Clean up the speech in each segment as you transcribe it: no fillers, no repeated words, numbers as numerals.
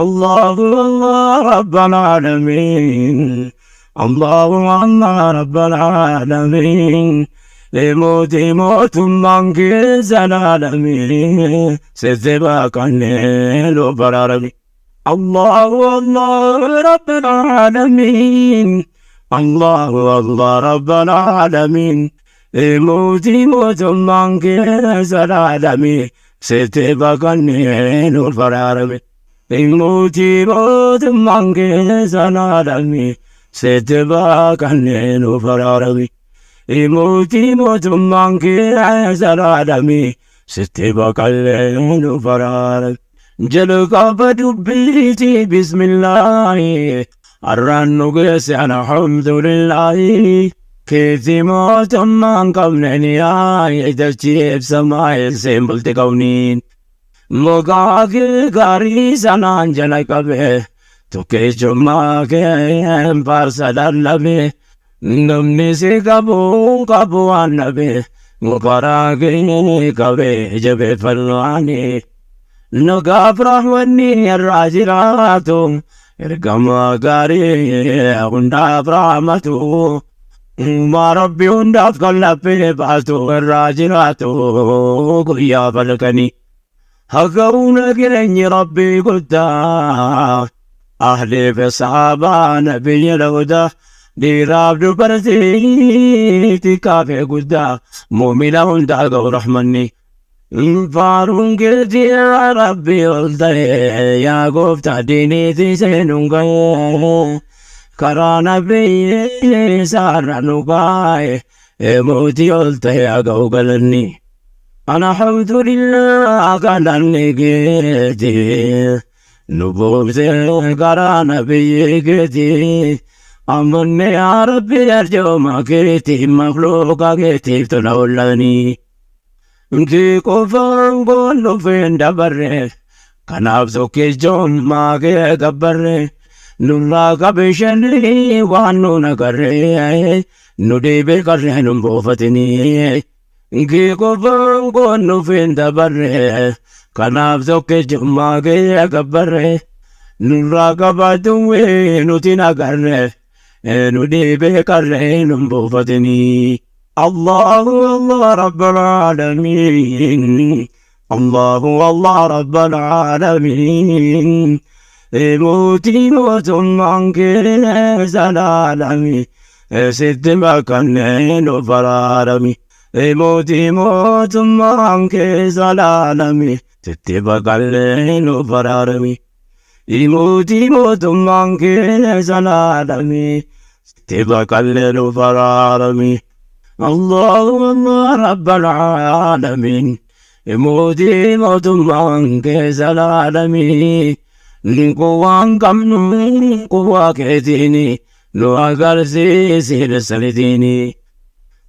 الله الله رب العالمين، الله الله رب العالمين، موتي موت من العالمين ستبقى الليل برارمي. الله الله رب العالمين، الله الله رب العالمين، موتي موت من العالمين ستبقى الليل برارمي. Mootii mootummaan kee zalaalamii sitti baaqannee nuuf araarami. Mootii mootummaan kee zalaalamii sitti baaqannee nuuf araarami. Jalqaba dubbiitii bismillaahi har'aan nu geesse alhamdulillaahi. Keetii mootummaan qabne ni yaa'e dachii ibsamaa eesseen bulti qabniin. Mukaa kee gaarii sanaan jala qabe tokkichummaa kee faarsa lallabe namni si qabu qabu waan dhabe karaa kee qabe jabeeffannaani. Nagaaf rahmanni irraa jiraatu ergama gaarii hundaaf rahmatu. Uumaa Rabbi hundaaf kan laphee baastu irraa jiraatu guyyaa falkanii. Haga'uuna jireenyi Rabbii guddaa ahlii fi sahaabaa nabiyyi lawdaa dhiiraaf dubartii xiqqaa fi guddaa muumina hundaa ga'u rahmanni. Faaruun keetii yaa Rabbii ol ta'e yaa gooftaa diiniitii seenuun ga'e karaa nabiyyi isaarra nu kaa'e mootii ol ta'e haa ga'u galanni. Alhamdulillah galanni keetii nu buufte karaa nabiyyi keetii amanne yaa Rabbi arjooma keetii makhluuqa keetiif tola oolanii. Kee qofaan goon dhufeen dabarre kanaaf tokkichummaa kee gabbarre nurraa qabe sharrii waan nu nagarre nu deebee qarree nun buufatinii. Kee qofaan goon dhufeen dabarre kanaaf tokkichummaa kee gabbarre nurraa qabaatuwee nuti nagarre nu deebee qarree nun buufatinii. الله الله رب العالمين، الله الله رب العالمين، موتي mootummaan kee zalaalamii sitti baqannee nuuf araarami. Mootii mootummaan kee zalaalamii sitti baqannee nuuf araarami. Mootii mootummaan kee zalaalamii sitti baqannee nuuf araarami. الله الله رب العالمين، mootii mootummaan kee zalaalamii qowwaan qabnu qowwaa keetiini nu agarsiisi saniitiini.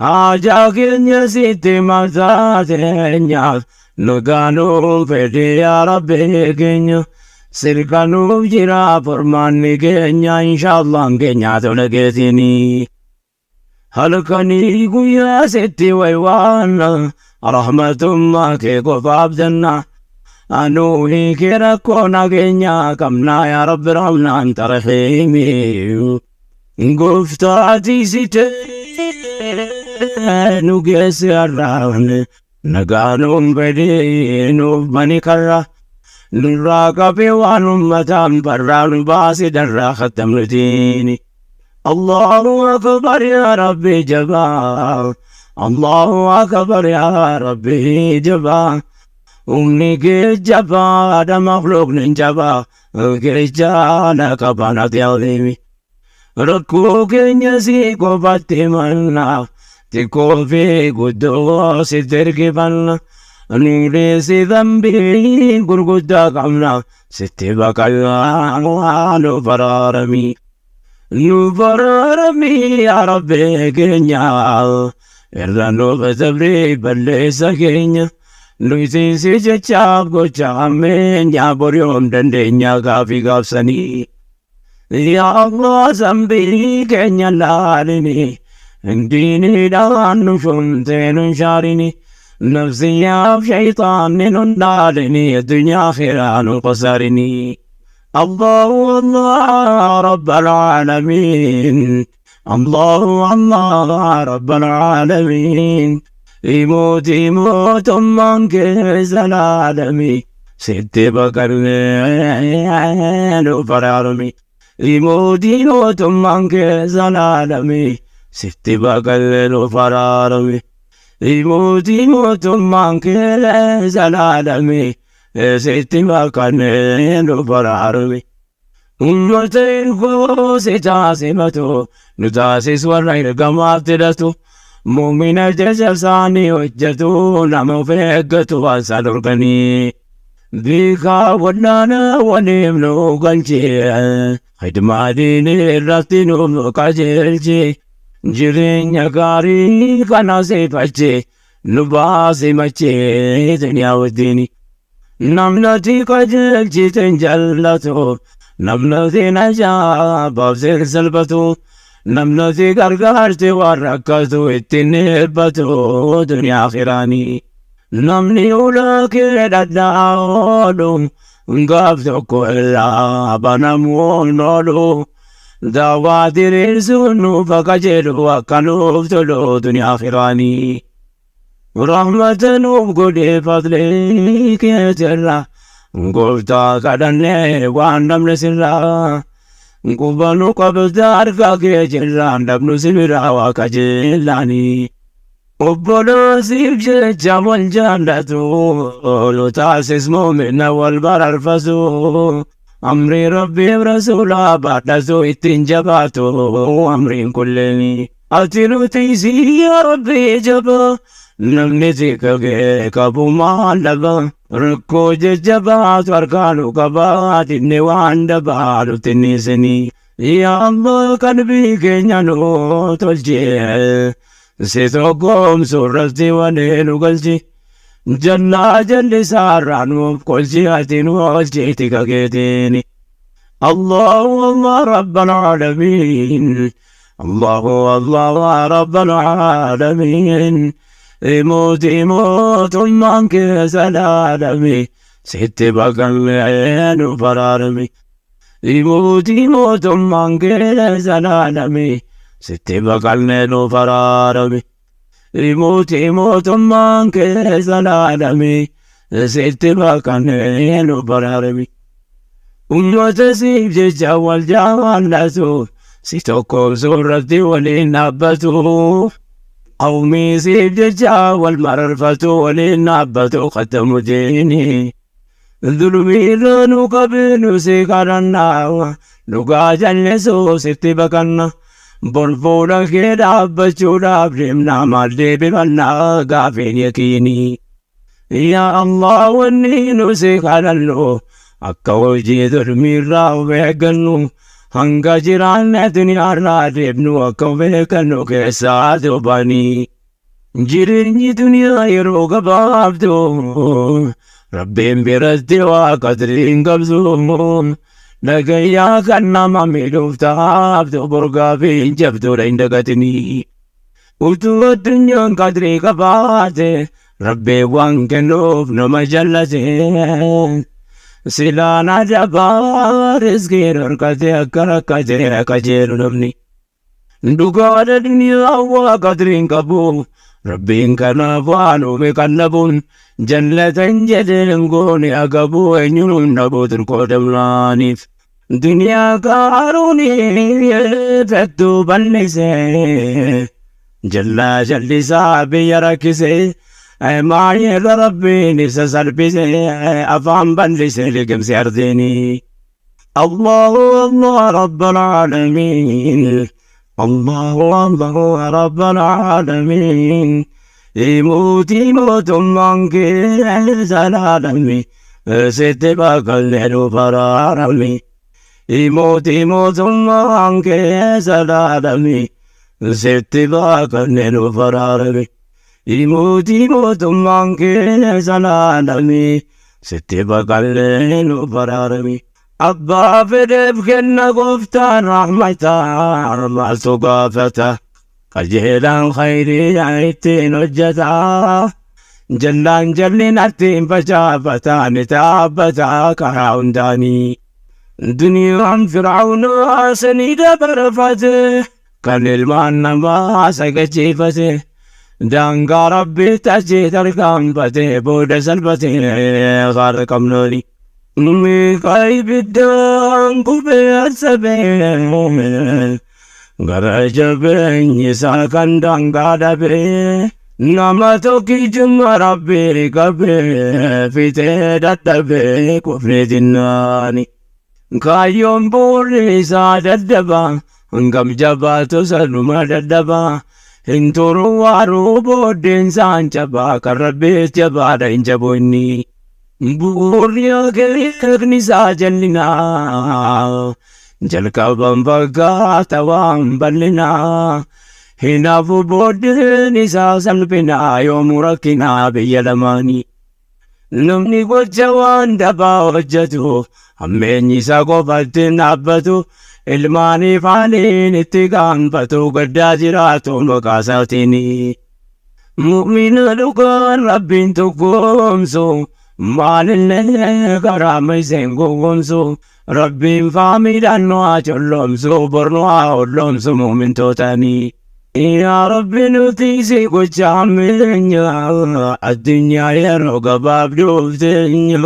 Haajaa keenya sitti mataa teenyaaf nagaa nuuf fedhi yaa Rabbi keenya sirka nuuf jira furmaanni keenya inshaallah keenya tola keetiini. Halkanii guyyaa sitti waywaanna rahmatummaa kee qofaaf jenna. Anuuni kee rakkoo nageenya qabnaa yaa Rabbi rahmna anta rahiimi. Gooftaa site nu geesse har'aan nagaa nuun fedhi nuuf bani karra. Nurraa qabee waan ummataan barraa nu baasi darraa khattamnutiini. الله أكبر يا ربي جبار، الله أكبر يا ربي جبار، أمني كي جبار مخلوق جبار كي جانا كبانات يا Rakkoo keenya si qofatti manna xiqqoo fi guddoo sitti ergifanna nuuleessi dambii gurguddaa qabna sitti baqannaa nuuf araarami. Nuuf araarami yaa Rabbi keenya irra nuuf dabrii balleessa keenya nuti si jechaaf gocha hammeenya boriyoom dandeenya gaafii gaafsanii. Yaa Allah zambii keenya laalini diiniidhaan nu shomtee nun shaarini nafsiyaaf shayxaanni nun dhaalini addunyaa akhiraa nu qasaarini. Allahu Allah Rabbal Aalamiin. Allahu Allah Rabbal Aalamiin. Mootii mootummaan kee zalaalamii. Sitti baqannee nuuf araarami. Mootii mootummaan kee zalaalamii. Sitti baqannee nuuf araarami. Mootii mootummaan kee zalaalamii. Sitti baqannee nuuf araarami. Ummata ergoo si taasifatu, nu taasis warra ergamaaf tidhatu. Muumina jecha isaanii hojjetu, nama of eeggatu waan isaan dhorkanii. Beekaa wallaana waliif nu galchee, khidmaa diinii irratti nu qajeelche. Jireenya gaarii kana siifachee, nu baasi machee duniyaa wajjini. Namnati qajeelchite hin jallatu, namnati najaa baafte salphatu, namnati gargaarte waan rakkatu ittiin eebbatu duniyaa akhiraanii. Namni ulaa kee dhadhaa oolu, gaaf tokko irraa banamuu hin oolu. Daawwaa diriirsuun nuuf akka jedhu akka nuuf tolu duniyaa akhiraanii. Rahmata nuuf godhee fadlii keetirra, gooftaa kadhannee waan dhabne sirraa. Quba nu qabda harka kee jirra, dhabnu si biraa waa qajeelaanii. Obboloosiif jecha wal jaallatu, nu taasis muumina wal bararfatu. Amrii Rabbiif Rasuulaa baadhatu ittiin jabaatu amriin kulleen. Ati nuti si yaa Rabbi jaba, namni tika kee qabu maal dhaba. Rakkoo jajjabaatu harkaa nu qaba, dinne waan dabaa nutti hin. Yaa Allah, qalbii keenya nu tolchee, si tokkoomsu irratti walee nu galchi. Jallaa jallisaarraa nuuf qolchi, ati nu oolchi tika keetiin. Allahu Allah Rabbal Aalamiin. Allahu Allah Rabbal Aalamiin. Mootii mootummaan kee zalaalamii. Sitti baqannee nuuf araarami. Mootii mootummaan kee zalaalamii. Sitti baqannee nuuf araarami. Mootii mootummaan kee zalaalamii. Sitti baqannee nuuf araarami. Ummata siif jecha wal jaallatu, si tokkoomsuu irratti waliin dhaabbatu. Qawmii siif jecha wal mararfatu, waliin dhaabbatu qaddamu diini. Dhulmiirra nu qabee si kadhannaa, dhugaa jallisuu sitti baqanna. Bor fuula kee dhaabbachuudhaaf deemnaa, maal deebifannaa gaafiin yaqiinii. Yaa Allah, wanni nu si kadhannu akka hojii dhulmiirraa of eeggannu, hanga jiraanne duniyaarraa deemnu akka of eeggannu keessaa dubbanii. Jireenyi duniyaa yeroo gabaabdu, Rabbiin biratti waa qadrii hin qabdu. Dhagayyaa kan nama miidhuuf taabdu, borgaa fi hin jabduudha hin dagatinii. Utuu addunyaan qadrii qabaate, Rabbiin waan kennuuf nama jallate. Silaan adabaa riskii dhorkate akka rakkate qajeelu namni. Dhugaadha, duniyaa waa qadrii hin qabu. Rabbiin kanaaf waan uume kan dhabuun jallatan jedheen goone agabu eenyuun dhabu turkoo dablaaniif. Duniyaa qaaruun fettuu bal'isee, jallaa jallisaa biyya rakkisee, maayirra Rabbiin isa salphisee, afaan bal'isee liqimse ardiinii. Allahu Allah Rabbal Aalamiin. Allahu Allah Rabbal Aalamiin. Mootii mootummaan kee zalaalami. Sitti baqannee nuuf araarami. Mootii mootummaan kee zalaalami. Sitti baqannee nuuf araarami. Mootii mootummaan kee zalaalami. Sitti baqannee nuuf araarami. Abbaa fedheef kenna gooftaan rahmataa, maaltu gaafata? Qajeelaan khayrii ittiin hojjeta. Jallaan jallinatti hin facaafata, ni dhaabbata karaa hundaanii. Duniyaan Fir'aawnaa sanii dabarfate, kan ilmaan namaa sagachiifate, daangaa Rabbiitti achi tarkaanfate, booda salphate gaara qabnooni. Meeqa ibiddaan gubee arsabee, gara jabeenyi isaa kan daangaa dhabee, nama tokkichummaa Rabbii qabee, fixee dadhabee kufree xinnaani. Kaayyoon bu'uurri isaa daddaba, hangam jabaatu sanuma dadhaba. Hin turu waaruu booddeen isaan cabaa, kan Rabbiis jabaadha hin jabu inni. Bu'uurri akeekni isaa jallinaa, jalqaban fakkaata waan bal'inaa. Hin hafu booddeen isaa salphinaa, yoomuu rakkinaa biyya lamaanii. Namni gocha waan dabaa hojjetu, hammeenyi isaa qofatti hin dhaabbatu, ilmaaniif haaliin itti gaanfatu, gaddaa jiraatu maqaa isaatiin. Mu'mina dhugaan Rabbiin tokkoomsu, maalillee karaa mayseen gowwoomsu, Rabbiin faamiidhaan nu haa colloomsu, bor nu haa olloomsu mu'mintootanii. Yaa Rabbi nuti si gocha hammeenya, addunyaa yeroo gabaabduuf teenya,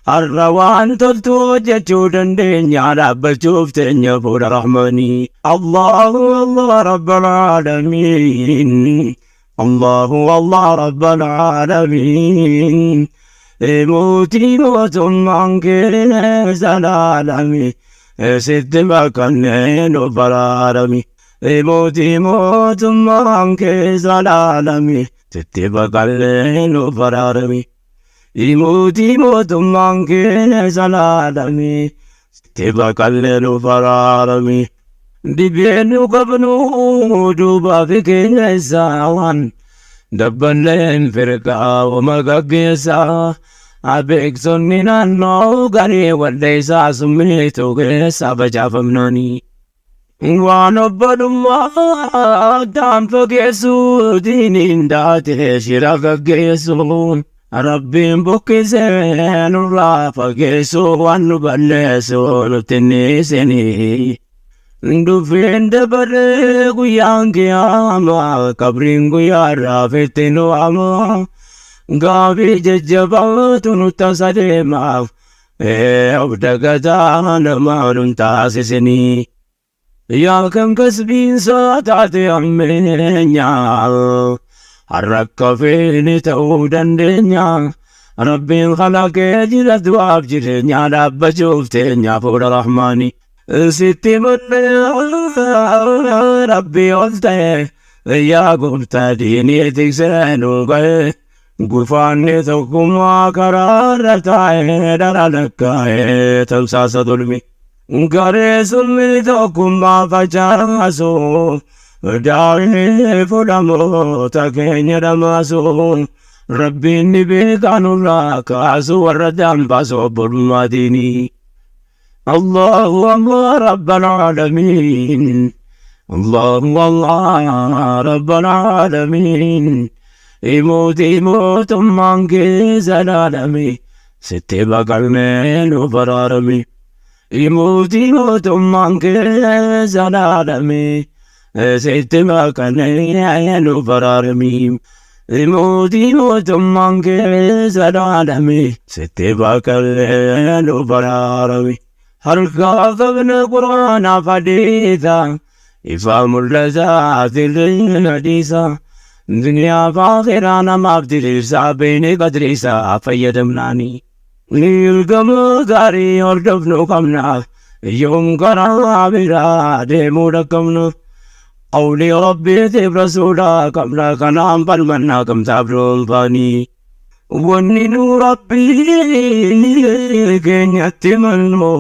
har'a waan toltu hojjechuu dandeenya, dhaabbachuuf teenya fuula Rahmaanii. Allahu Allah Rabbal Aalamiin. Allahu Allah Rabbal Aalamiin. Mootii mootummaan kee zalaalami, sitti baqannee nu baraarami. Mootii mootummaan kee zalaalami, sitti baqannee nu baraarami. Mootii mootummaan kee zalaalami, sitti baqannee nu baraarami. Dhibeen nu qabnu duubaa fi keessaan, dabballeen firqaa wama gaggeessaa. Beeksonni naannoo garee walleessaa summiitu keessa facaafamnaanii. Waan obbolummaa addaan fageessuu diiniin daatee shira gaggeessuun, Rabbiin buqqisee nurraa fageessuu, waan nu balleessu nutti hin dhiisinii. Dubbiin dabaree guyyaan qiyaamaa, qabriin guyyaa raafitti nu waama. Gaaffii jajjabaatu nu tasa deema. Of dagataa namaa nun taasisinii. Yaa kan kasbiinsaa taate hammeenya, har'a akka feene ta'uu dandeenya. Rabbiin kalaqee jira du'aaf jireenya, dhaabbachuuf teenya fuula Rahmaanii. Sitti mannee Rabbii ol ta'e, yaa gooftaa diinii tiksee nu ga'e. Gufaanni tokkummaa karaarra taa'ee dhara lakkaa'ee tamsaasa tolmi. Garee summii tokkummaa facaasu, daa'ee fudhamoota keenya dhamaasu. Rabbiin ni beekaa nurraa kaasu, warra dambaasu obbolummaa diinii. Allahu Allah Rabbal Aalamiin. Allahu Allah Rabbal Aalamiin. Mootii mootummaan kee zalaalami, sitti baqannee nu baraarami. Mootii mootummaan kee zalaalami, sitti baqannee nu baraarami. Mootii mootummaan kee zalaalami, sitti baqannee nu baraarami. Harkaa qabna Quraanaaf hadiisa, ifaa mul'ataa sirriin hadiisa. Duniyaa fi akhiraa namaaf diriirsaa, beeknee qadriisaa fayyadamnaani. Ergama gaarii hordofnu qabna, yoom karaa biraa deemuu dhaqqabna. Qawlii Rabbiitiif rasuulaa qabna, kanaan falmannaa gamtaaf dhuunfaanii. Wanni nu Rabbii keenyatti mannu,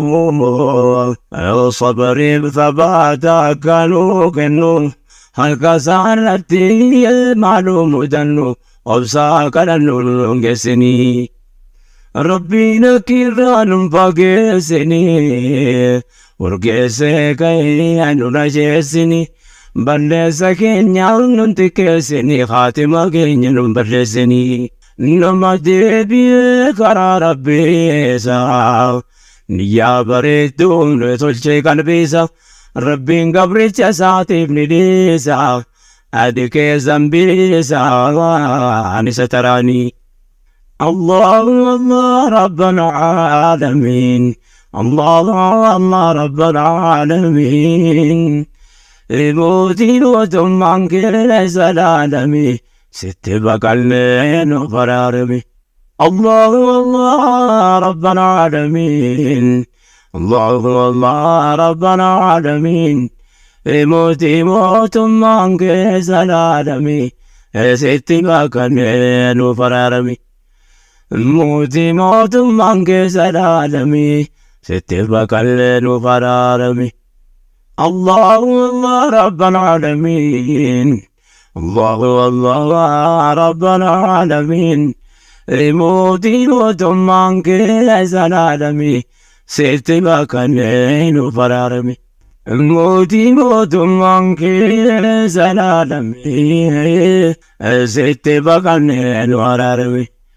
sabariif sabaata akka nuu kennu, harka isaarratti maaluu mudannu, obsaa kadhannu nun geessinii. Rabbiin akkiirraa nun fageessinii, urgeessee ka'ee nun ajeessinii, balleessa keenyaaf nun xiqqeessinii, haatima keenya nun balleessinii. Nama deebi'ee karaa Rabbii isaa Niyyaa bareedduun tolchee qalbiisa, Rabbiin gabricha isaatiif ni dhiisa. Adi kee zambii isaa ani sataraanii. الله الله رب العالمين، الله الله رب العالمين. Mootii mootummaan keessa laalami, sitti baqannee nu faraarami. الله الله رب العالمين، الله الله رب العالمين. Mootii mootummaan keessa laalami, sitti baqannee nu faraarami. Mootii mootummaan keessa laalami, sitti baqannee nu faraarami. الله الله رب العالمين، الله الله رب العالمين. Mootii mootummaan keessa laalami, sitti baqannee nu faraarami. Mootii mootummaan keessa laalami, sitti baqannee nu araarami.